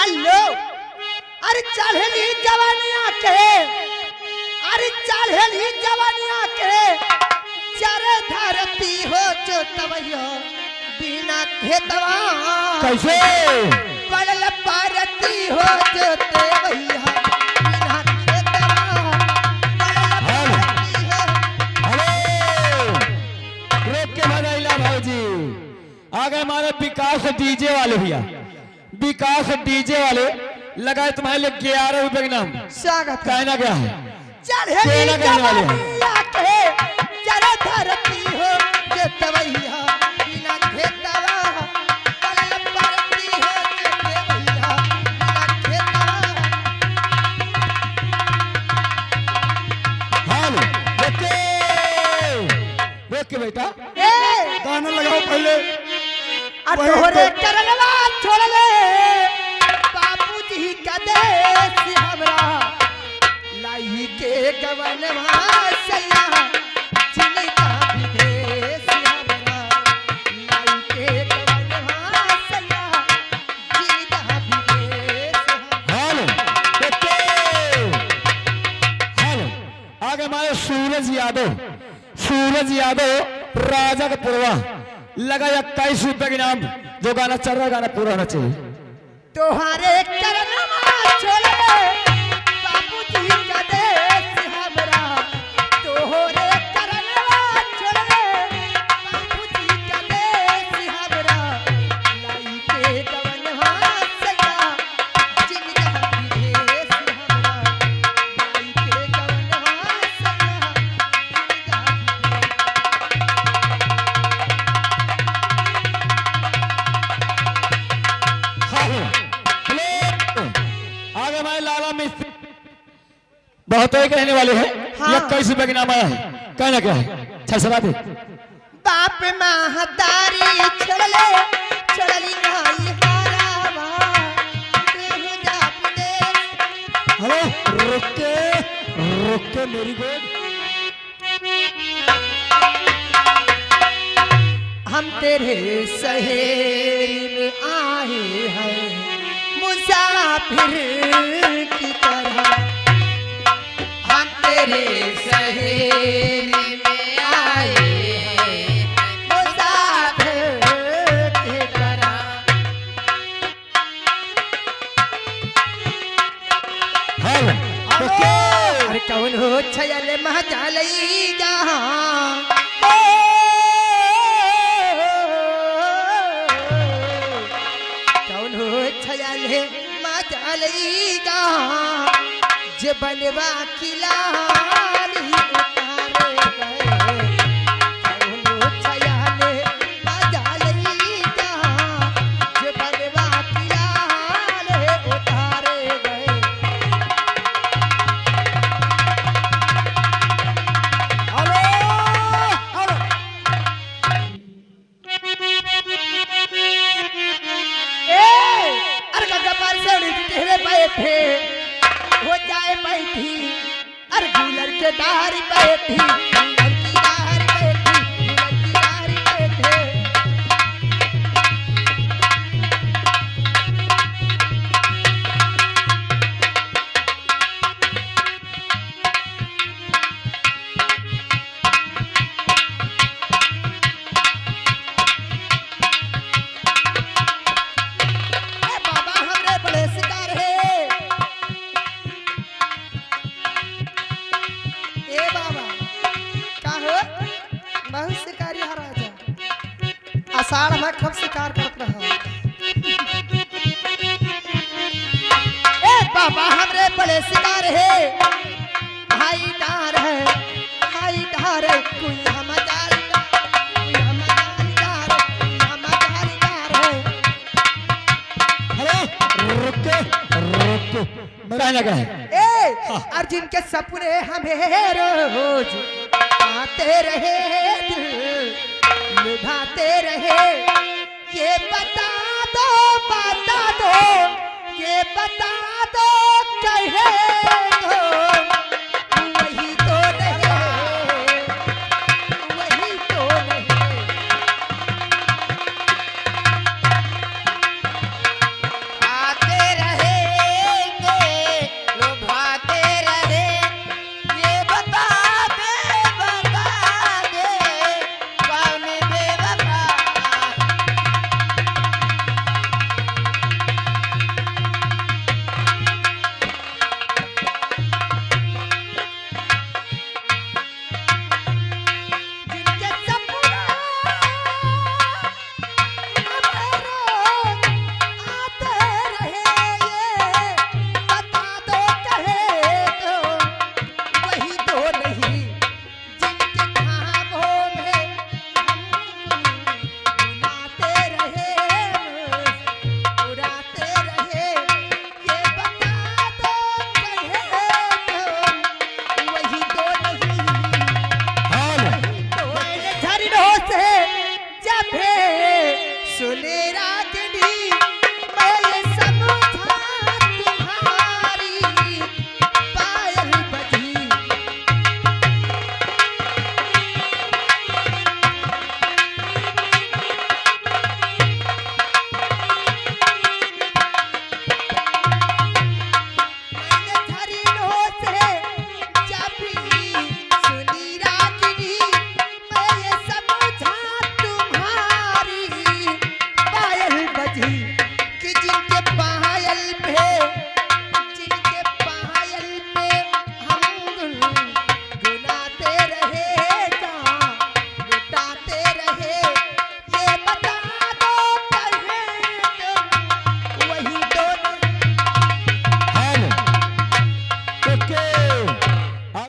अल्लो अरे चढ़ेली जवानिया के, अरे चढ़ेली जवानिया के चरे धरती हो जोतवैया बिना खेतवा कैसे पड़ल पारती हो जोतवैया बिना खेतवा पड़ल पारती हो। हेलो रोक के भगाइला भाजी। आ गए हमारे विकास डीजे वाले भैया, विकास डीजे वाले लगाए तुम्हारे लिए 11 रुपए के नाम। स्वागत है। कहना क्या है? चढ़ेली कहना कहने वाले हैं। जवानिया के चरे धरती हो जोतवैया बिना खेतवा पड़ल पारती हो जोतवैया बिना खेतवा। हेलो रोक के, रोक के बेटा ए गाना लगाओ पहले। आ तोहरे करनवा छोड़ले बाबूजी का देश हमरा लाई के गवनवा सैया जिनका विदेश हमरा लाई के गवनवा सैया जिनका विदेश हमरा। हेलो रोक के, हेलो आ गए हमारे सूरज यादव, सूरज यादव राजा का पुरवा लगा 21 रुपए के नाम। जो गाना चल रहा है गाना पूरा होना चाहिए। तोहरे करनवा छोड़ले बाबूजी का देश हमरा तोहरे करनवा छोड़ले बाबूजी का देश हमरा लाई के गवनवा सैया जिनका विदेश हमरा लाई के गवनवा सैया जिनका विदेश। हेलो आगे हमारे लाला मिस्त्री बहुत ही कहने वाले हैं। हाँ। 21 रुपए के नाम आया है। कहना क्या है? छसरा दे। बाप महतारी छोड़ले छोड़ली नाई हारावा तू जा विदेश। हेलो रुक के, रुक के मेरी गोद। हम तेरे शहर में आए हैं मुसाफिर की तरह, हम तेरे शहर में आए हैं मुसाफिर की तरह। हेलो रुक के, अरे कौन हो छयल महजालई जहाँ कौन हो छयल महजालई जहाँ जे बनवा किलारी उतारे गए। कौन हो छयल महजालई जहाँ जे बनवा किलारे उतारे गए। हेलो हेलो ए अरे गंगा पार से तेरे बैठे हो जाए बैठी, अरे गुलर के दार बैठी, गुलर की दार बैठी, गुलर की दार बैठे। ए बाबा हमरे बड़े शिकार है। ए बाबा का हो बहुत शिकारी है राजा, आषाढ़ में खूब शिकार करत रहा। ए बाबा हमरे बड़े शिकार है, भाई डार है, भाई डार है, कोई हम जालदार, कोई हम जालदार, कोई हम जालदार है। हेलो रुक के, रुक के कहना क्या है? ए अर्जुन के सपने हमें रोज आते रहे, दिल लुभाते रहे। ये बता दो, बता दो, ये बता